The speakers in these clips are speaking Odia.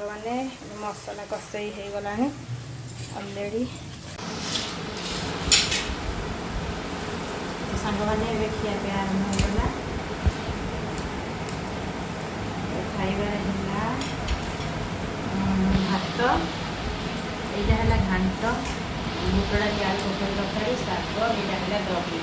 ସାଙ୍ଗମାନେ, ମସଲା କଷେଇ ହେଇଗଲାଣି ଅଲରେଡ଼ି। ତ ସାଙ୍ଗମାନେ, ଏବେ ଖିଆପିଆ ଆରମ୍ଭ ହେଇଗଲା। ଖାଇବାରେ ହେଲା ଭାତ, ଏଇଟା ହେଲା ଘାଣ୍ଟ, ବୁଟ ଡାଲି ଆଳୁ ପୋଟଳ ତରକାରୀ, ଶାଗ, ଏଇଟା ହେଲା ଦହି।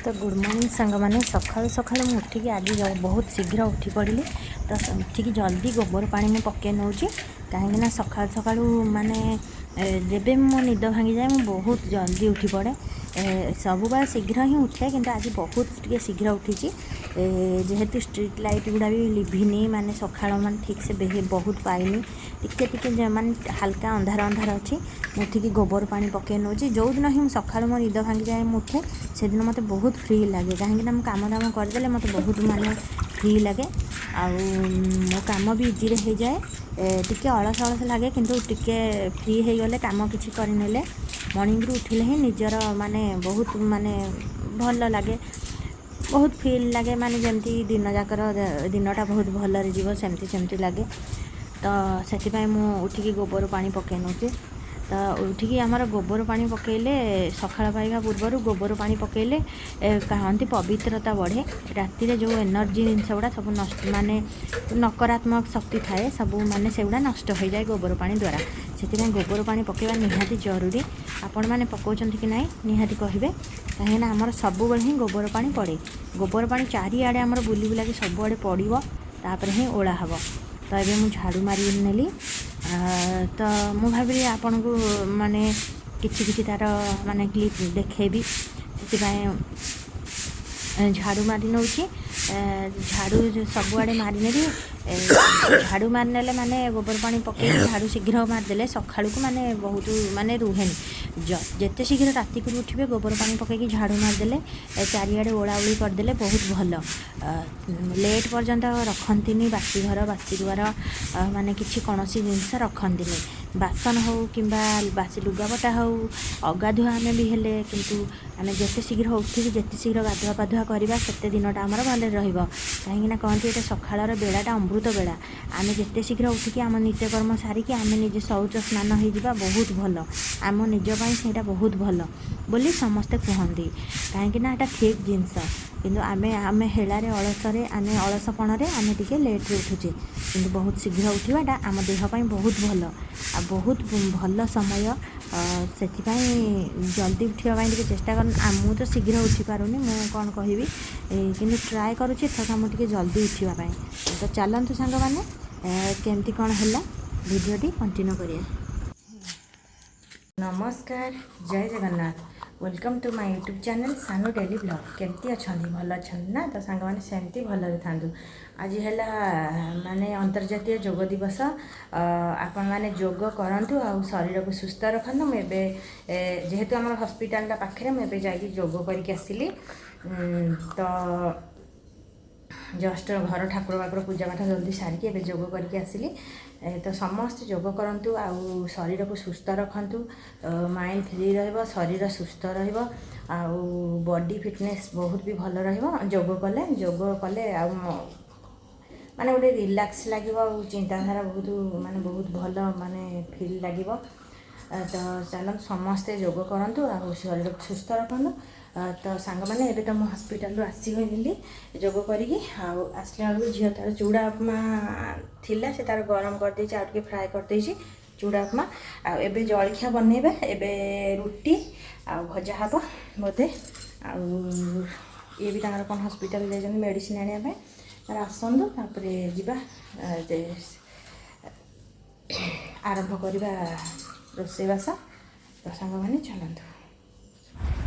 ତ ଗୁଡ଼୍ ମର୍ଣ୍ଣିଂ ସାଙ୍ଗମାନେ। ସକାଳୁ ସକାଳୁ ମୁଁ ଉଠିକି ଆଜି ବହୁତ ଶୀଘ୍ର ଉଠି ପଡ଼ିଲି। ତ ଉଠିକି ଜଲ୍ଦି ଗୋବର ପାଣି ମୁଁ ପକାଇ ନେଉଛି, କାହିଁକିନା ସକାଳୁ ସକାଳୁ ମାନେ ଯେବେ ମୋ ନିଦ ଭାଙ୍ଗିଯାଏ, ମୁଁ ବହୁତ ଜଲ୍ଦି ଉଠି ପଡ଼େ। ସବୁବେଳେ ଶୀଘ୍ର ହିଁ ଉଠେ, କିନ୍ତୁ ଆଜି ବହୁତ ଟିକେ ଶୀଘ୍ର ଉଠିଛି। ଯେହେତୁ ଷ୍ଟ୍ରିଟ୍ ଲାଇଟ୍ ଗୁଡ଼ା ବି ଲିଭିନି, ମାନେ ସକାଳ ମାନେ ଠିକ୍ସେ ବହୁତ ପାଇନି, ଟିକେ ଟିକେ ମାନେ ହାଲକା ଅନ୍ଧାର ଅନ୍ଧାର ଅଛି। ମୁଁ ଉଠିକି ଗୋବର ପାଣି ପକାଇ ନେଉଛି। ଯେଉଁଦିନ ହିଁ ମୁଁ ସକାଳୁ ମୋ ନିଦ ଭାଙ୍ଗିଯାଏ, ମୁଁ ଉଠେ, ସେଦିନ ମୋତେ ବହୁତ ଫ୍ରି ଲାଗେ, କାହିଁକିନା ମୁଁ କାମ ଦାମ କରିଦେଲେ ମୋତେ ବହୁତ ମାନେ ଫ୍ରି ଲାଗେ ଆଉ ମୋ କାମ ବି ଇଜିରେ ହେଇଯାଏ। ଟିକେ ଅଳସ ଅଳସ ଲାଗେ, କିନ୍ତୁ ଟିକେ ଫ୍ରି ହେଇଗଲେ, କାମ କିଛି କରିନେଲେ, ମର୍ଣ୍ଣିଂରୁ ଉଠିଲେ ହିଁ ନିଜର ମାନେ ବହୁତ ମାନେ ଭଲ ଲାଗେ, ବହୁତ ଫିଲ୍ ଲାଗେ। ମାନେ ଯେମିତି ଦିନ ଯାକର ଦିନଟା ବହୁତ ଭଲରେ ଯିବ, ସେମିତି ସେମିତି ଲାଗେ। ତ ସେଥିପାଇଁ ମୁଁ ଉଠିକି ଗୋବର ପାଣି ପକାଇ ନେଉଛି। ତ ଉଠିକି ଆମର ଗୋବର ପାଣି ପକାଇଲେ, ସକାଳ ପାଇବା ପୂର୍ବରୁ ଗୋବର ପାଣି ପକାଇଲେ କହନ୍ତି ପବିତ୍ରତା ବଢ଼େ। ରାତିରେ ଯେଉଁ ଏନର୍ଜି ଜିନିଷ ଗୁଡ଼ା ସବୁ ନଷ୍ଟ, ମାନେ ନକାରାତ୍ମକ ଶକ୍ତି ଥାଏ ସବୁ, ମାନେ ସେଗୁଡ଼ା ନଷ୍ଟ ହୋଇଯାଏ ଗୋବର ପାଣି ଦ୍ୱାରା। ସେଥିପାଇଁ ଗୋବର ପାଣି ପକାଇବା ନିହାତି ଜରୁରୀ। ଆପଣମାନେ ପକାଉଛନ୍ତି କି ନାହିଁ, ନିହାତି କହିବେ, କାହିଁକିନା ଆମର ସବୁବେଳେ ହିଁ ଗୋବର ପାଣି ପଡ଼େ। ଗୋବର ପାଣି ଚାରିଆଡ଼େ ଆମର ବୁଲି ବୁଲାକି ସବୁଆଡ଼େ ପଡ଼ିବ, ତାପରେ ହିଁ ଓଳା ହେବ। ତ ଏବେ ମୁଁ ଝାଡ଼ୁ ମାରି ନେଲି। ତ ମୁଁ ଭାବିଲି ଆପଣଙ୍କୁ ମାନେ କିଛି କିଛି ତା'ର ମାନେ କ୍ଲିପ୍ ଦେଖେଇବି, ସେଥିପାଇଁ ଝାଡ଼ୁ ମାରି ନେଉଛି। ଝାଡ଼ୁ ସବୁଆଡ଼େ ମାରିନେବି। ଝାଡ଼ୁ ମାରିନେଲେ, ମାନେ ଗୋବର ପାଣି ପକାଇକି ଝାଡ଼ୁ ଶୀଘ୍ର ମାରିଦେଲେ ସକାଳୁକୁ ମାନେ ବହୁତ ମାନେ ରୁହେନି। ଯେତେ ଶୀଘ୍ର ରାତିକରୁ ଉଠିବେ, ଗୋବର ପାଣି ପକାଇକି ଝାଡ଼ୁ ମାରିଦେଲେ, ଚାରିଆଡ଼େ ଓଳାଓଳି କରିଦେଲେ ବହୁତ ଭଲ। ଲେଟ୍ ପର୍ଯ୍ୟନ୍ତ ରଖନ୍ତିନି ବାସି ଘର, ବାସି ଦୁଆର, ମାନେ କିଛି କୌଣସି ଜିନିଷ ରଖନ୍ତିନି, ବାସନ ହେଉ କିମ୍ବା ବାସି ଲୁଗାପଟା ହେଉ, ଅଗାଧୁଆ ଆମେ ବି ହେଲେ। କିନ୍ତୁ ଆମେ ଯେତେ ଶୀଘ୍ର ଉଠିକି ଯେତେ ଶୀଘ୍ର ଗାଧୁଆ ପାଧୁଆ କରିବା, ସେତେ ଦିନଟା ଆମର ଭଲରେ ରହିବ। କାହିଁକିନା କହନ୍ତି ଏଇଟା ସକାଳର ବେଳାଟା ଅମୃତ ବେଳା। ଆମେ ଯେତେ ଶୀଘ୍ର ଉଠିକି ଆମ ନିତ୍ୟକର୍ମ ସାରିକି ଆମେ ନିଜେ ଶୌଚ ସ୍ନାନ ହେଇଯିବା, ବହୁତ ଭଲ। ଆମ ନିଜ ପାଇଁ ସେଇଟା ବହୁତ ଭଲ ବୋଲି ସମସ୍ତେ କୁହନ୍ତି, କାହିଁକିନା ଏଇଟା ଠିକ୍ ଜିନିଷ। କିନ୍ତୁ ଆମେ ହେଳାରେ, ଅଳସରେ, ଆମେ ଅଳସପଣରେ ଆମେ ଟିକେ ଲେଟ୍ରେ ଉଠୁଛେ। କିନ୍ତୁ ବହୁତ ଶୀଘ୍ର ଉଠିବାଟା ଆମ ଦେହ ପାଇଁ ବହୁତ ଭଲ ଆଉ ବହୁତ ଭଲ ସମୟ। ସେଥିପାଇଁ ଜଲ୍ଦି ଉଠିବା ପାଇଁ ଟିକେ ଚେଷ୍ଟା କରନ୍ତୁ। ମୁଁ ତ ଶୀଘ୍ର ଉଠିପାରୁନି, ମୁଁ କ'ଣ କହିବି, କିନ୍ତୁ ଟ୍ରାଏ କରୁଛି ଏଥରକ ମୁଁ ଟିକେ ଜଲ୍ଦି ଉଠିବା ପାଇଁ। ତ ଚାଲନ୍ତୁ ସାଙ୍ଗମାନେ, କେମିତି କ'ଣ ହେଲା ଭିଡ଼ିଓଟି କଣ୍ଟିନ୍ୟୁ କରିବା। ନମସ୍କାର, ଜୟ Jagannath. Welcome to my YouTube channel Sanu Daily Vlog। କେମିତି ଅଛନ୍ତି? ଭଲ ଅଛନ୍ତି ନା? ତ ସାଙ୍ଗମାନେ, ସେମିତି ଭଲରେ ଥାନ୍ତୁ। ଆଜି ହେଲା ମାନେ ଅନ୍ତର୍ଜାତୀୟ ଯୋଗ ଦିବସ। ଆପଣମାନେ ଯୋଗ କରନ୍ତୁ ଆଉ ଶରୀରକୁ ସୁସ୍ଥ ରଖନ୍ତୁ। ମୁଁ ଏବେ ଯେହେତୁ ଆମର ହସ୍ପିଟାଲଟା ପାଖରେ, ମୁଁ ଏବେ ଯାଇକି ଯୋଗ କରିକି ଆସିଲି। ତ ଜଷ୍ଟ ଘର ଠାକୁର ବାକୁର ପୂଜା ପାଠ ଜଲ୍ଦି ସାରିକି ଏବେ ଯୋଗ କରିକି ଆସିଲି। ତ ସମସ୍ତେ ଯୋଗ କରନ୍ତୁ ଆଉ ଶରୀରକୁ ସୁସ୍ଥ ରଖନ୍ତୁ। ମାଇଣ୍ଡ ଫ୍ରି ରହିବ, ଶରୀର ସୁସ୍ଥ ରହିବ ଆଉ ବଡି ଫିଟନେସ୍ ବହୁତ ବି ଭଲ ରହିବ ଯୋଗ କଲେ। ଯୋଗ କଲେ ଆଉ ମାନେ ଗୋଟେ ରିଲାକ୍ସ ଲାଗିବ ଆଉ ଚିନ୍ତାଧାରା ବହୁତ ମାନେ ବହୁତ ଭଲ ମାନେ ଫିଲ୍ ଲାଗିବ। ତ ଚାଲନ୍ତୁ, ସମସ୍ତେ ଯୋଗ କରନ୍ତୁ ଆଉ ଶରୀରକୁ ସୁସ୍ଥ ରଖନ୍ତୁ। ତ ସାଙ୍ଗମାନେ, ଏବେ ତ ମୁଁ ହସ୍ପିଟାଲରୁ ଆସିଗଲି ଯୋଗ କରିକି। ଆଉ ଆସିଲା ବେଳକୁ ଝିଅ ତାର ଚୁଡ଼ା ଉପମା ଥିଲା, ସେ ତାର ଗରମ କରିଦେଇଛି ଆଉ ଟିକେ ଫ୍ରାଏ କରିଦେଇଛି ଚୁଡ଼ା ଉପମା। ଆଉ ଏବେ ଜଳଖିଆ ବନେଇବା। ଏବେ ରୁଟି ଆଉ ଭଜା ହେବ ବୋଧେ। ଆଉ ଇଏ ବି ତାଙ୍କର କ'ଣ ହସ୍ପିଟାଲ ଯାଇଛନ୍ତି ମେଡ଼ିସିନ ଆଣିବା ପାଇଁ। ତାର ଆସନ୍ତୁ, ତାପରେ ଯିବା, ଆରମ୍ଭ କରିବା ରୋଷେଇବାସ। ତ ସାଙ୍ଗମାନେ, ଚାଲନ୍ତୁ।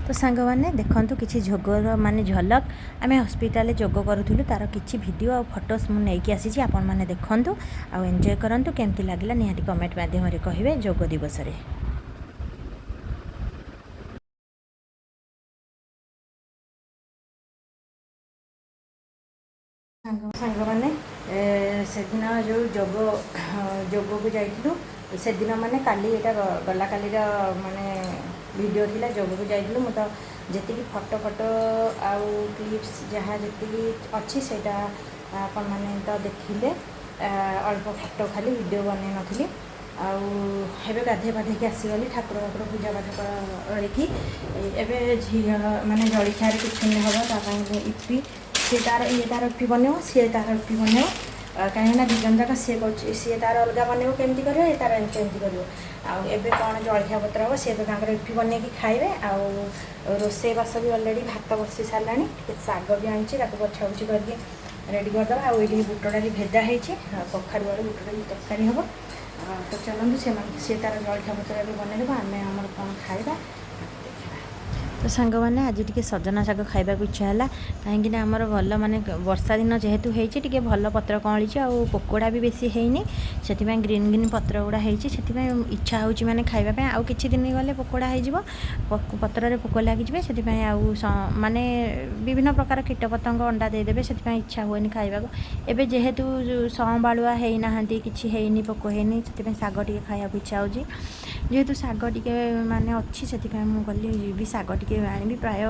ତ ସାଙ୍ଗମାନେ, ଦେଖନ୍ତୁ କିଛି ଯୋଗର ମାନେ ଝଲକ। ଆମେ ହସ୍ପିଟାଲରେ ଯୋଗ କରୁଥିଲୁ, ତାର କିଛି ଭିଡ଼ିଓ ଆଉ ଫଟୋସ୍ ମୁଁ ନେଇକି ଆସିଛି। ଆପଣମାନେ ଦେଖନ୍ତୁ ଆଉ ଏନ୍ଜୟ କରନ୍ତୁ। କେମିତି ଲାଗିଲା, ନିହାତି କମେଣ୍ଟ ମାଧ୍ୟମରେ କହିବେ ଯୋଗ ଦିବସରେ। ସାଙ୍ଗମାନେ, ସେଦିନ ଯେଉଁ ଯୋଗକୁ ଯାଇଥିଲୁ ସେଦିନ, ମାନେ କାଲି, ଏଇଟା ଗଲା କାଲିର ମାନେ ଭିଡ଼ିଓ ଥିଲା। ଯୋଗକୁ ଯାଇଥିଲୁ। ମୁଁ ତ ଯେତିକି ଫଟୋ ଫଟୋ ଆଉ କ୍ଲିପ୍ସ ଯାହା ଯେତିକି ଅଛି, ସେଇଟା ଆପଣମାନେ ତ ଦେଖିଲେ। ଅଳ୍ପ ଫଟୋ ଖାଲି ଭିଡ଼ିଓ ବନେଇ ନଥିଲି। ଆଉ ଏବେ ଗାଧେଇ ପାଧେଇକି ଆସିଗଲି, ଠାକୁର ଫାକୁର ପୂଜା ପାଠ କରିକି ଏବେ ଝିଅ ମାନେ ଜଳଖିଆରେ କିଛି ହେବ ତା ପାଇଁ ଇପି। ସିଏ ତାର, ଇଏ ତାର ଇପି ବନେଇବ, ସିଏ ତାର ଇପି ବନେଇବ। କାହିଁକିନା ଦୁଇ ଜଣ ଯାକ ସିଏ କରୁଛି, ସିଏ ତାର ଅଲଗା ବନେଇବ କେମିତି କରିବ, ଇଏ ତାର ଏମିତି ଏମିତି କରିବ। ଆଉ ଏବେ କ'ଣ ଜଳଖିଆ ପତ୍ର ହେବ, ସିଏ ତ ତାଙ୍କର ଇପି ବନେଇକି ଖାଇବେ। ଆଉ ରୋଷେଇବାସ ବି ଅଲରେଡ଼ି ଭାତ ବସି ସାରିଲାଣି, ଟିକେ ଶାଗ ବି ଆଣିଛି, ତାକୁ ବଛାବୁଛି କରିକି ରେଡ଼ି କରିଦେବା। ଆଉ ଏଇଠି ବୁଟ ଡାଲି ଭେଦା ହେଇଛି, ଆଉ କଖାରୁ ଆଳୁ ବୁଟ ଡାଲି ତରକାରୀ ହେବ। ତ ଚାଲନ୍ତୁ, ସେମାନେ ସିଏ ତାର ଜଳଖିଆ ପତ୍ର ଏବେ ବନେଇଦେବ, ଆମେ ଆମର କ'ଣ ଖାଇବା ଦେଖିବା। ତ ସାଙ୍ଗମାନେ, ଆଜି ଟିକେ ସଜନା ଶାଗ ଖାଇବାକୁ ଇଚ୍ଛା ହେଲା, କାହିଁକିନା ଆମର ଭଲ ମାନେ ବର୍ଷା ଦିନ ଯେହେତୁ ହେଇଛି, ଟିକେ ଭଲ ପତ୍ର କଅଁଳିଛି ଆଉ ପୋକଡ଼ା ବି ବେଶୀ ହେଇନି, ସେଥିପାଇଁ ଗ୍ରୀନ୍ ଗ୍ରୀନ୍ ପତ୍ର ଗୁଡ଼ା ହେଇଛି। ସେଥିପାଇଁ ଇଚ୍ଛା ହେଉଛି ମାନେ ଖାଇବା ପାଇଁ। ଆଉ କିଛି ଦିନ ଗଲେ ପୋକଡ଼ା ହେଇଯିବ, ପତ୍ରରେ ପୋକ ଲାଗିଯିବେ, ସେଥିପାଇଁ ଆଉ ମାନେ ବିଭିନ୍ନ ପ୍ରକାର କୀଟପତଙ୍ଗ ଅଣ୍ଡା ଦେଇଦେବେ, ସେଥିପାଇଁ ଇଚ୍ଛା ହୁଏନି ଖାଇବାକୁ। ଏବେ ଯେହେତୁ ସଅଁବାଳୁଆ ହେଇନାହାନ୍ତି, କିଛି ହେଇନି, ପୋକ ହେଇନି, ସେଥିପାଇଁ ଶାଗ ଟିକେ ଖାଇବାକୁ ଇଚ୍ଛା ହେଉଛି। ଯେହେତୁ ଶାଗ ଟିକେ ମାନେ ଅଛି, ସେଥିପାଇଁ ମୁଁ ଗଲି ଯିବି ଶାଗ ଟିକେ ଆଣିବି। ପ୍ରାୟ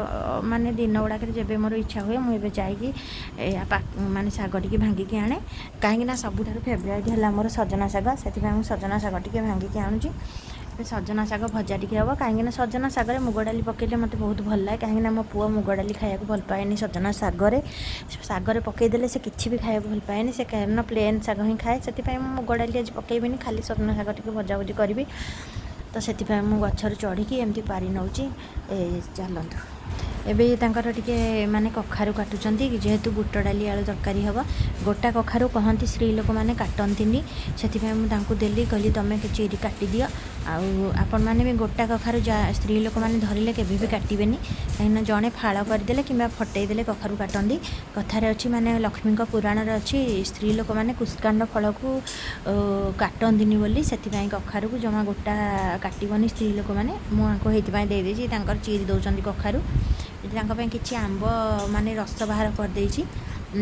ମାନେ ଦିନ ଗୁଡ଼ାକରେ ଯେବେ ମୋର ଇଚ୍ଛା ହୁଏ, ମୁଁ ଏବେ ଯାଇକି ମାନେ ଶାଗ ଟିକେ ଭାଙ୍ଗିକି ଆଣେ, କାହିଁକିନା ସବୁଠାରୁ ଫେବରାଇଟ୍ ହେଲା ମୋର ସଜନା ଶାଗ। ସେଥିପାଇଁ ମୁଁ ସଜନା ଶାଗ ଟିକେ ଭାଙ୍ଗିକି ଆଣୁଛି। ଏବେ ସଜନା ଶାଗ ଭଜା ଟିକେ ହେବ, କାହିଁକିନା ସଜନା ଶାଗରେ ମୁଗ ଡାଲି ପକାଇଲେ ମୋତେ ବହୁତ ଭଲ ଲାଗେ, କାହିଁକିନା ମୋ ପୁଅ ମୁଗ ଡାଲି ଖାଇବାକୁ ଭଲ ପାଏନି। ସଜନା ଶାଗରେ ଶାଗରେ ପକାଇଦେଲେ ସେ କିଛି ବି ଖାଇବାକୁ ଭଲ ପାଏନି, ସେ କାରଣ ପ୍ଲେନ୍ ଶାଗ ହିଁ ଖାଏ। ସେଥିପାଇଁ ମୁଁ ମୁଗ ଡାଲି ଆଜି ପକାଇବିନି, ଖାଲି ସଜନା ଶାଗ ଟିକେ ଭଜାଭୁଜି କରିବି। ତ ସେଥିପାଇଁ ମୁଁ ଗଛରୁ ଚଢ଼ିକି ଏମିତି ପାରି ନେଉଛି। ଏ ଚାଲନ୍ତୁ, ଏବେ ତାଙ୍କର ଟିକେ ମାନେ କଖାରୁ କାଟୁଛନ୍ତି, ଯେହେତୁ ବୁଟ ଡାଲି ଆଳୁ ତରକାରୀ ହେବ। ଗୋଟା କଖାରୁ କହନ୍ତି ସ୍ତ୍ରୀ ଲୋକମାନେ କାଟନ୍ତିନି, ସେଥିପାଇଁ ମୁଁ ତାଙ୍କୁ ଦେଲି, କହିଲି ତୁମେ ଚିରି କାଟିଦିଅ। ଆଉ ଆପଣମାନେ ବି ଗୋଟା କଖାରୁ ଯା ସ୍ତ୍ରୀ ଲୋକମାନେ ଧରିଲେ କେବେ ବି କାଟିବେନି, କାହିଁକିନା ଜଣେ ଫାଳ କରିଦେଲେ କିମ୍ବା ଫଟେଇ ଦେଲେ କଖାରୁ କାଟନ୍ତି। କଥାରେ ଅଛି, ମାନେ ଲକ୍ଷ୍ମୀଙ୍କ ପୁରାଣରେ ଅଛି, ସ୍ତ୍ରୀ ଲୋକମାନେ କୁଷ୍କାଣ୍ଡ ଫଳକୁ କାଟନ୍ତିନି ବୋଲି। ସେଥିପାଇଁ କଖାରୁକୁ ଜମା ଗୋଟା କାଟିବନି ସ୍ତ୍ରୀ ଲୋକମାନେ। ମୁଁ ଆଙ୍କୁ ହେଇଥିପାଇଁ ଦେଇଦେଇଛି, ତାଙ୍କର ଚିରି ଦେଉଛନ୍ତି କଖାରୁ। ଏଠି ତାଙ୍କ ପାଇଁ କିଛି ଆମ୍ବ ମାନେ ରସ ବାହାର କରିଦେଇଛି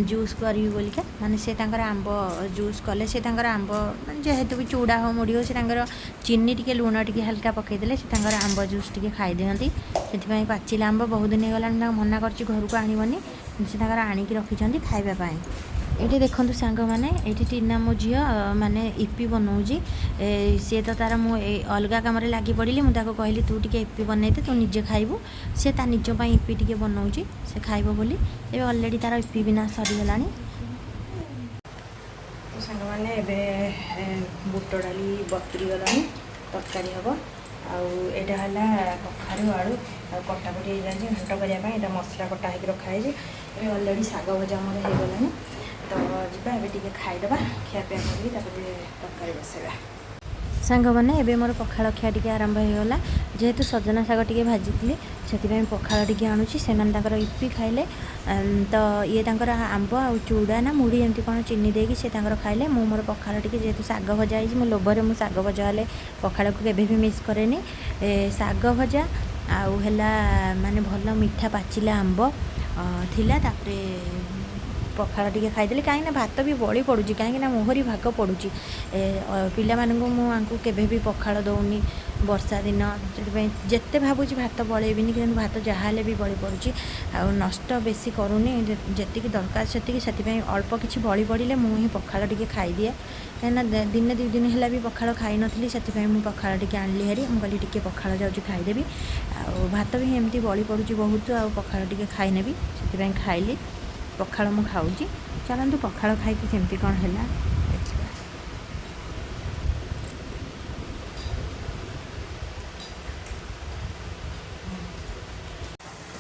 ଜୁସ୍ କରିବି ବୋଲିକା। ମାନେ ସେ ତାଙ୍କର ଆମ୍ବ ଜୁସ୍ କଲେ, ସେ ତାଙ୍କର ଆମ୍ବ ମାନେ ଯେହେତୁ ବି ଚୁଡ଼ା ହଉ ମୁଢ଼ି ହଉ, ସେ ତାଙ୍କର ଚିନି ଟିକେ ଲୁଣ ଟିକେ ହାଲକା ପକାଇଦେଲେ ସେ ତାଙ୍କର ଆମ୍ବ ଜୁସ୍ ଟିକେ ଖାଇଦିଅନ୍ତି। ସେଥିପାଇଁ ପାଚିଲା ଆମ୍ବ ବହୁତ ଦିନ ହେଇଗଲାଣି, ତାଙ୍କୁ ମନା କରିଛି ଘରକୁ ଆଣିବନି, ସେ ତାଙ୍କର ଆଣିକି ରଖିଛନ୍ତି ଖାଇବା ପାଇଁ। ଏଇଠି ଦେଖନ୍ତୁ ସାଙ୍ଗମାନେ, ଏଇଠି ଟିନା ମୋ ଝିଅ ମାନେ ଇପି ବନଉଛି। ସିଏ ତ ତାର, ମୁଁ ଏଇ ଅଲଗା କାମରେ ଲାଗି ପଡ଼ିଲି। ମୁଁ ତାକୁ କହିଲି ତୁ ଟିକେ ଇପି ବନେଇଦେ, ତୁ ନିଜେ ଖାଇବୁ। ସେ ତା ନିଜ ପାଇଁ ଇପି ଟିକେ ବନଉଛି ସେ ଖାଇବ ବୋଲି। ଏବେ ଅଲରେଡ଼ି ତାର ଇପି ବିନା ସରିଗଲାଣି। ତ ସାଙ୍ଗମାନେ, ଏବେ ବୁଟ ଡାଲି ବତୁରି ଗଲାଣି, ତରକାରୀ ହେବ। ଆଉ ଏଇଟା ହେଲା କଖାରୁ ଆଳୁ ଆଉ କଟାକଟି ହେଇଯାଇଛି ଘାଣ୍ଟ କରିବା ପାଇଁ। ଏଇଟା ମସଲା କଟା ହେଇକି ରଖାହେଇଛି। ଏବେ ଅଲରେଡ଼ି ଶାଗ ଭଜା ଆମର ହେଇଗଲାଣି। ତ ଯିବା ଏବେ ଟିକେ ଖାଇଦେବା, ଖିଆପିଆ କରିକି ତାପରେ ତରକାରୀ ବସେଇବା। ସାଙ୍ଗମାନେ, ଏବେ ମୋର ପଖାଳ ଖିଆ ଟିକେ ଆରମ୍ଭ ହେଇଗଲା। ଯେହେତୁ ସଜନା ଶାଗ ଟିକେ ଭାଜିଥିଲି, ସେଥିପାଇଁ ପଖାଳ ଟିକେ ଆଣୁଛି। ସେମାନେ ତାଙ୍କର ଇପି ଖାଇଲେ, ତ ଇଏ ତାଙ୍କର ଆମ୍ବ ଆଉ ଚୁଡ଼ା ନା ମୁଢ଼ି ଏମିତି କ'ଣ ଚିନି ଦେଇକି ସେ ତାଙ୍କର ଖାଇଲେ। ମୁଁ ମୋର ପଖାଳ ଟିକେ, ଯେହେତୁ ଶାଗ ଭଜା ହେଇଛି, ମୁଁ ଲୋଭରେ, ମୁଁ ଶାଗ ଭଜା ହେଲେ ପଖାଳକୁ କେବେ ବି ମିସ୍ କରେନି। ଶାଗ ଭଜା ଆଉ ହେଲା ମାନେ ଭଲ ମିଠା ପାଚିଲା ଆମ୍ବ ଥିଲା, ତାପରେ ପଖାଳ ଟିକେ ଖାଇଦେଲି, କାହିଁକିନା ଭାତ ବି ବଳି ପଡ଼ୁଛି, କାହିଁକିନା ମୋହରି ଭାଗ ପଡ଼ୁଛି। ପିଲାମାନଙ୍କୁ ମୁଁ ଆଙ୍କୁ କେବେ ବି ପଖାଳ ଦେଉନି ବର୍ଷା ଦିନ, ସେଥିପାଇଁ ଯେତେ ଭାବୁଛି ଭାତ ବଳେଇବିନି, କିନ୍ତୁ ଭାତ ଯାହା ହେଲେ ବି ବଳି ପଡ଼ୁଛି। ଆଉ ନଷ୍ଟ ବେଶୀ କରୁନି, ଯେତିକି ଦରକାର ସେତିକି। ସେଥିପାଇଁ ଅଳ୍ପ କିଛି ବଳି ପଡ଼ିଲେ ମୁଁ ହିଁ ପଖାଳ ଟିକେ ଖାଇଦିଏ, କାହିଁକିନା ଦିନେ ଦୁଇ ଦିନ ହେଲା ବି ପଖାଳ ଖାଇନଥିଲି। ସେଥିପାଇଁ ମୁଁ ପଖାଳ ଟିକେ ଆଣିଲି ହେରି। ମୁଁ କହିଲି ଟିକେ ପଖାଳ ଯାଉଛି ଖାଇଦେବି, ଆଉ ଭାତ ବି ଏମିତି ବଳି ପଡ଼ୁଛି ବହୁତ, ଆଉ ପଖାଳ ଟିକେ ଖାଇନେବି, ସେଥିପାଇଁ ଖାଇଲି ପଖାଳ। ମୁଁ ଖାଉଛି, ଚାଲନ୍ତୁ ପଖାଳ ଖାଇକି କେମିତି କ'ଣ ହେଲା ଦେଖିବା।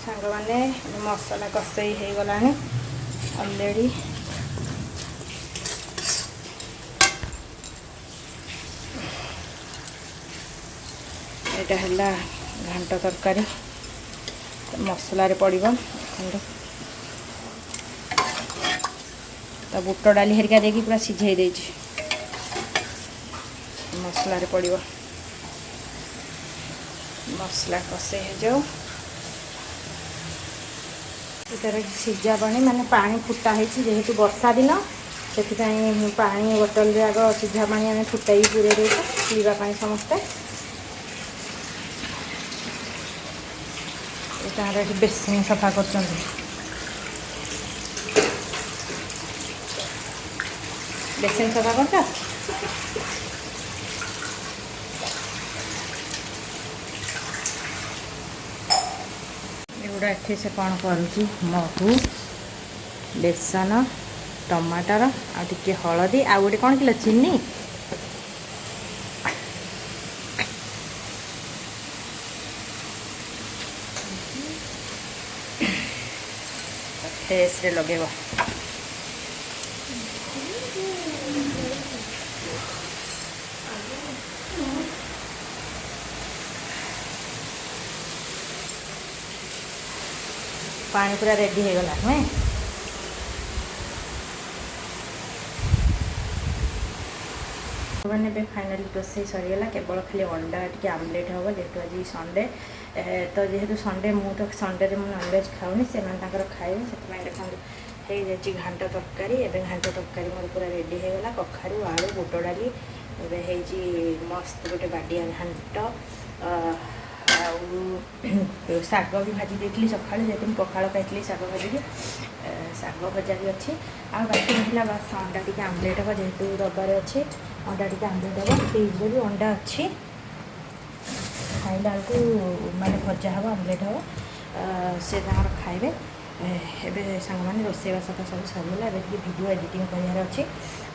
ସାଙ୍ଗମାନେ, ମସଲା କଷେଇ ହେଇଗଲାଣି ଅଲରେଡ଼ି। ଏଇଟା ହେଲା ଘାଣ୍ଟ ତରକାରୀ, ମସଲାରେ ପଡ଼ିବ ଦେଖନ୍ତୁ। ତ ବୁଟ ଡାଲି ହେରିକା ଦେଇକି ପୁରା ସିଝେଇ ଦେଇଛି, ମସଲାରେ ପଡ଼ିବ। ମସଲା କଷେଇ ହେଇଯାଉ। ଏଟାରେ ସିଝା ପାଣି ମାନେ ପାଣି ଫୁଟା ହେଇଛି। ଯେହେତୁ ବର୍ଷା ଦିନ, ସେଥିପାଇଁ ପାଣି ବୋଟଲରେ ଆଗ ସିଝା ପାଣି ଆମେ ଫୁଟାଇକି ପୁରେଇ ଦେଇଛୁ ପିଇବା ପାଇଁ ସମସ୍ତେ। ତାର ଏଠି ବେସିନ୍ ସଫା କରୁଛନ୍ତି। ବେସିନ୍ ସଫା କରୁଛ? ଏଗୁଡ଼ା ଏଠି ସେ କ'ଣ କରୁଛି? ମହୁ, ବେସନ, ଟମାଟର ଆଉ ଟିକେ ହଳଦୀ ଆଉ ଗୋଟେ କ'ଣ କିଲୋ ଚିନି। ଫେସ୍ରେ ଲଗେଇବ। ପାଣି ପୁରା ରେଡ଼ି ହେଇଗଲା ନୁହେଁ? ମାନେ ଏବେ ଫାଇନାଲି ରୋଷେଇ ସରିଗଲା। କେବଳ ଖାଲି ଅଣ୍ଡା ଟିକେ ଆମଲେଟ୍ ହେବ, ଯେହେତୁ ଆଜି ସଣ୍ଡେ। ତ ଯେହେତୁ ସଣ୍ଡେ, ମୁଁ ତ ସଣ୍ଡେରେ ମୁଁ ନନଭେଜ୍ ଖାଉନି, ସେମାନେ ତାଙ୍କର ଖାଇବେ। ସେଥିପାଇଁ ଦେଖନ୍ତୁ, ହେଇଯାଇଛି ଘାଣ୍ଟ ତରକାରୀ। ଏବେ ଘାଣ୍ଟ ତରକାରୀ ମୋର ପୁରା ରେଡ଼ି ହେଇଗଲା। କଖାରୁ, ଆଳୁ, ବୁଟ ଡାଲି, ଏବେ ହେଇଛି ମସ୍ତ ଗୋଟେ ବାଡ଼ିଆ ଘାଣ୍ଟ। ଆଉ ଶାଗ ବି ଭାଜି ଦେଇଥିଲି ସକାଳୁ, ଯେହେତୁ ମୁଁ ପଖାଳ ଖାଇଥିଲି ଶାଗ ଭାଜିକି। ଶାଗ ଭଜା ବି ଅଛି। ଆଉ ବାକି ରହିଲା ବାସ୍ ଅଣ୍ଡା ଟିକେ ଆମଲେଟ୍ ହେବ, ଯେହେତୁ ରବିବାର ଅଛି। ଅଣ୍ଡା ଟିକେ ଆମଲେଟ୍ ହେବ। ଫ୍ରିଜ୍ରେ ବି ଅଣ୍ଡା ଅଛି। ଖାଇଲା ବେଳକୁ ମାନେ ଭଜା ହେବ, ଆମଲେଟ୍ ହେବ, ସେ ତାଙ୍କର ଖାଇବେ। ଏବେ ସାଙ୍ଗମାନେ, ରୋଷେଇବାସ ତ ସବୁ ସରିଗଲା। ଏବେ ଟିକେ ଭିଡ଼ିଓ ଏଡ଼ିଟିଂ କରିବାର ଅଛି।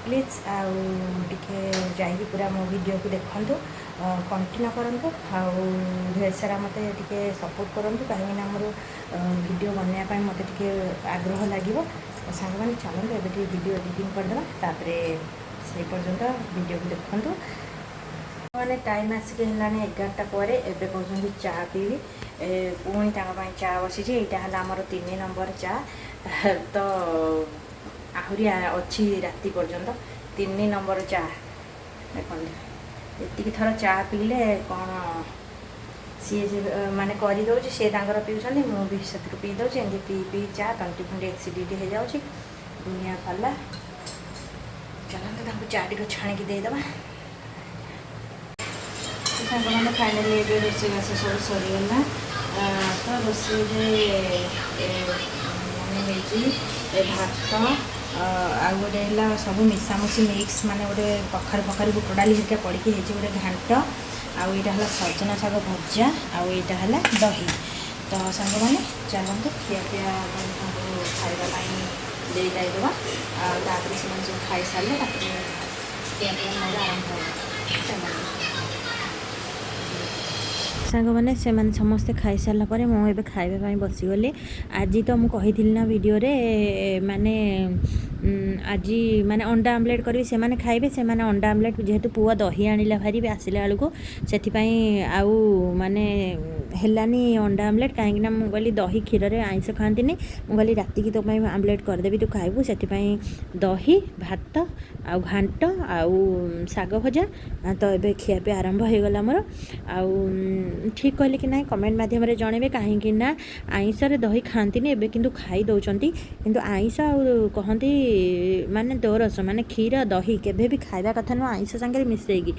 ପ୍ଲିଜ୍ ଆଉ ଟିକେ ଯାଇକି ପୁରା ମୋ ଭିଡ଼ିଓକୁ ଦେଖନ୍ତୁ, କଣ୍ଟିନ୍ୟୁ କରନ୍ତୁ ଆଉ ଢେର ସାରା ମୋତେ ଟିକେ ସପୋର୍ଟ କରନ୍ତୁ, କାହିଁକିନା ମୋର ଭିଡ଼ିଓ ବନେଇବା ପାଇଁ ମୋତେ ଟିକେ ଆଗ୍ରହ ଲାଗିବ। ସାଙ୍ଗମାନେ, ଚାଲନ୍ତୁ, ଏବେ ଟିକେ ଭିଡ଼ିଓ ଏଡ଼ିଟିଂ କରିଦେବା। ତାପରେ ସେଇ ପର୍ଯ୍ୟନ୍ତ ଭିଡ଼ିଓକୁ ଦେଖନ୍ତୁ। ମାନେ ଟାଇମ୍ ଆସିକି ହେଲାଣି 11ଟା ପରେ। ଏବେ କହୁଛନ୍ତି ଚା ପିଇବି। ପୁଣି ତାଙ୍କ ପାଇଁ ଚା ବସିଛି। ଏଇଟା ହେଲା ଆମର 3 ନମ୍ବର ଚା। ତ ଆହୁରି ଅଛି ରାତି ପର୍ଯ୍ୟନ୍ତ। 3 ନମ୍ବର ଚା ଦେଖନ୍ତୁ। ଏତିକି ଥର ଚା ପିଇଲେ କ'ଣ? ସିଏ ଯେ ମାନେ କରିଦେଉଛି, ସିଏ ତାଙ୍କର ପିଉଛନ୍ତି, ମୁଁ ବି ସେଥିରୁ ପିଇ ଦେଉଛି। ଏମିତି ପିଇ ପିଇ ଚା ତଣ୍ଟି ଫଣ୍ଟି ଏସିଡ଼ିଟି ହେଇଯାଉଛି, ଦୁନିଆ ପାଲା। ଚାଲନ୍ତୁ, ତାଙ୍କୁ ଚା ଟିକେ ଛାଣିକି ଦେଇଦେବା। ସାଙ୍ଗମାନେ, ଫାଇନାଲି ଏବେ ରୋଷେଇବାସ ସବୁ ସରିଗଲା। ତ ରୋଷେଇରେ ମାନେ ହେଇଛି ଭାତ, ଆଉ ଗୋଟେ ହେଲା ସବୁ ମିଶାମିଶି ମିକ୍ସ, ମାନେ ଗୋଟେ କଖାରୁ ଫଖାରୁ, ବୁଟ ଡାଲି ହେରିକା ପଡ଼ିକି ହେଇଛି ଗୋଟେ ଘାଣ୍ଟ। ଆଉ ଏଇଟା ହେଲା ସଜନା ଶାଗ ଭଜା, ଆଉ ଏଇଟା ହେଲା ଦହି। ତ ସାଙ୍ଗମାନେ, ଚାଲନ୍ତୁ, ଖିଆପିଆ ମାନେ ତାଙ୍କୁ ଖାଇବା ପାଇଁ ଦେଇ ଦେଇଦେବା। ଆଉ ତାପରେ ସେମାନେ ସବୁ ଖାଇସାରିଲେ ତାପରେ ଖିଆପିଆ ମୋର ଆରମ୍ଭ ହେବ। ଚାଲନ୍ତୁ ସାଙ୍ଗମାନେ, ସେମାନେ ସମସ୍ତେ ଖାଇସାରିଲା ପରେ ମୁଁ ଏବେ ଖାଇବା ପାଇଁ ବସିଗଲି। ଆଜି ତ ମୁଁ କହିଥିଲି ନା ଭିଡ଼ିଓରେ, ମାନେ ଆଜି ମାନେ ଅଣ୍ଡା ଆମଲେଟ୍ କରିବି, ସେମାନେ ଖାଇବେ। ସେମାନେ ଅଣ୍ଡା ଆମଲେଟ୍, ଯେହେତୁ ପୁଅ ଦହି ଆଣିଲା ଭାରି ଆସିଲା ବେଳକୁ, ସେଥିପାଇଁ ଆଉ ମାନେ ହେଲାନି ଅଣ୍ଡା ଆମଲେଟ୍। କାହିଁକିନା ମୁଁ କହିଲି ଦହି କ୍ଷୀରରେ ଆଇଁଷ ଖାଆନ୍ତିନି। ମୁଁ କହିଲି ରାତିକି ତୋ ପାଇଁ ଆମଲେଟ୍ କରିଦେବି, ତୁ ଖାଇବୁ। ସେଥିପାଇଁ ଦହି ଭାତ ଆଉ ଘାଣ୍ଟ ଆଉ ଶାଗ ଭଜା। ତ ଏବେ ଖିଆପିଆ ଆରମ୍ଭ ହେଇଗଲା ମୋର। ଆଉ ଠିକ୍ କହିଲି କି ନାହିଁ, କମେଣ୍ଟ ମାଧ୍ୟମରେ ଜଣେଇବେ। କାହିଁକି ନା ଆଇଁଷରେ ଦହି ଖାଆନ୍ତିନି, ଏବେ କିନ୍ତୁ ଖାଇ ଦେଉଛନ୍ତି। କିନ୍ତୁ ଆଇଁଷ ଆଉ କହନ୍ତି ମାନେ ଦୋରସ, ମାନେ କ୍ଷୀର ଦହି କେବେ ବି ଖାଇବା କଥା ନୁହଁ ଆଇଁଷ ସାଙ୍ଗରେ ମିଶେଇକି।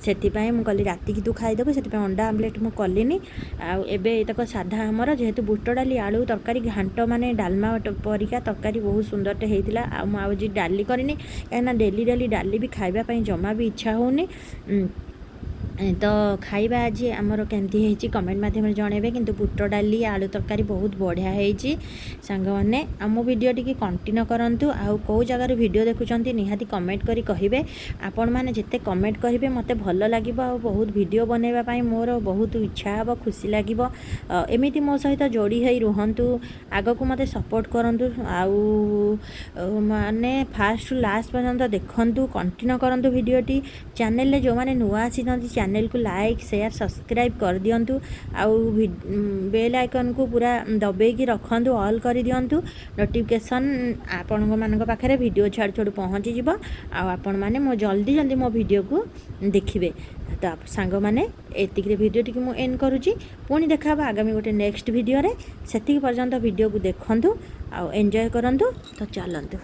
ସେଥିପାଇଁ ମୁଁ କହିଲି ରାତିକି ତୁ ଖାଇଦେବୁ, ସେଥିପାଇଁ ଅଣ୍ଡା ଆମଲେଟ୍ ମୁଁ କଲିନି। ଆଉ ଏବେ ଏତକ ସାଧା ଆମର, ଯେହେତୁ ବୁଟ ଡାଲି ଆଳୁ ତରକାରୀ ଘାଣ୍ଟ, ମାନେ ଡାଲମା ପରିକା ତରକାରୀ ବହୁତ ସୁନ୍ଦରଟେ ହେଇଥିଲା। ଆଉ ମୁଁ ଆଉ ଆଜି ଡାଲି କରିନି, କାହିଁକିନା ଡେଲି ଡେଲି ଡାଲି ବି ଖାଇବା ପାଇଁ ଜମା ବି ଇଚ୍ଛା ହେଉନି। ତ ଖାଇବା ଆଜି ଆମର କେମିତି ହେଇଛି, କମେଣ୍ଟ ମାଧ୍ୟମରେ ଜଣେଇବେ। କିନ୍ତୁ ବୁଟ ଡାଲି ଆଳୁ ତରକାରୀ ବହୁତ ବଢ଼ିଆ ହେଇଛି। ସାଙ୍ଗମାନେ, ଆମ ଭିଡ଼ିଓ ଟିକେ କଣ୍ଟିନ୍ୟୁ କରନ୍ତୁ। ଆଉ କେଉଁ ଜାଗାରୁ ଭିଡ଼ିଓ ଦେଖୁଛନ୍ତି, ନିହାତି କମେଣ୍ଟ କରି କହିବେ। ଆପଣମାନେ ଯେତେ କମେଣ୍ଟ କରିବେ, ମୋତେ ଭଲ ଲାଗିବ ଆଉ ବହୁତ ଭିଡ଼ିଓ ବନେଇବା ପାଇଁ ମୋର ବହୁତ ଇଚ୍ଛା ହେବ, ଖୁସି ଲାଗିବ। ଏମିତି ମୋ ସହିତ ଯୋଡ଼ି ହେଇ ରୁହନ୍ତୁ, ଆଗକୁ ମୋତେ ସପୋର୍ଟ କରନ୍ତୁ। ଆଉ ମାନେ ଫାଷ୍ଟରୁ ଲାଷ୍ଟ ପର୍ଯ୍ୟନ୍ତ ଦେଖନ୍ତୁ, କଣ୍ଟିନ୍ୟୁ କରନ୍ତୁ ଭିଡ଼ିଓଟି। ଚ୍ୟାନେଲରେ ଯେଉଁମାନେ ନୂଆ ଆସିଛନ୍ତି, ଚ୍ୟାନେଲକୁ ଲାଇକ୍, ସେୟାର, ସବସ୍କ୍ରାଇବ୍ କରିଦିଅନ୍ତୁ। ଆଉ ବେଲ୍ ଆଇକନ୍କୁ ପୁରା ଦବେଇକି ରଖନ୍ତୁ, ଅଲ୍ କରିଦିଅନ୍ତୁ। ନୋଟିଫିକେସନ୍ ଆପଣଙ୍କ ମାନଙ୍କ ପାଖରେ ଭିଡ଼ିଓ ଛାଡ଼ୁ ଛାଡ଼ୁ ପହଞ୍ଚିଯିବ ଆଉ ଆପଣମାନେ ମୋ ଜଲ୍ଦି ଜଲ୍ଦି ମୋ ଭିଡ଼ିଓକୁ ଦେଖିବେ। ତ ସାଙ୍ଗମାନେ, ଏତିକିରେ ଭିଡ଼ିଓଟିକୁ ମୁଁ ଏଣ୍ଡ କରୁଛି। ପୁଣି ଦେଖା ହେବ ଆଗାମୀ ଗୋଟେ ନେକ୍ସଟ ଭିଡ଼ିଓରେ। ସେତିକି ପର୍ଯ୍ୟନ୍ତ ଭିଡ଼ିଓକୁ ଦେଖନ୍ତୁ ଆଉ ଏନ୍ଜୟ କରନ୍ତୁ। ତ ଚାଲନ୍ତୁ।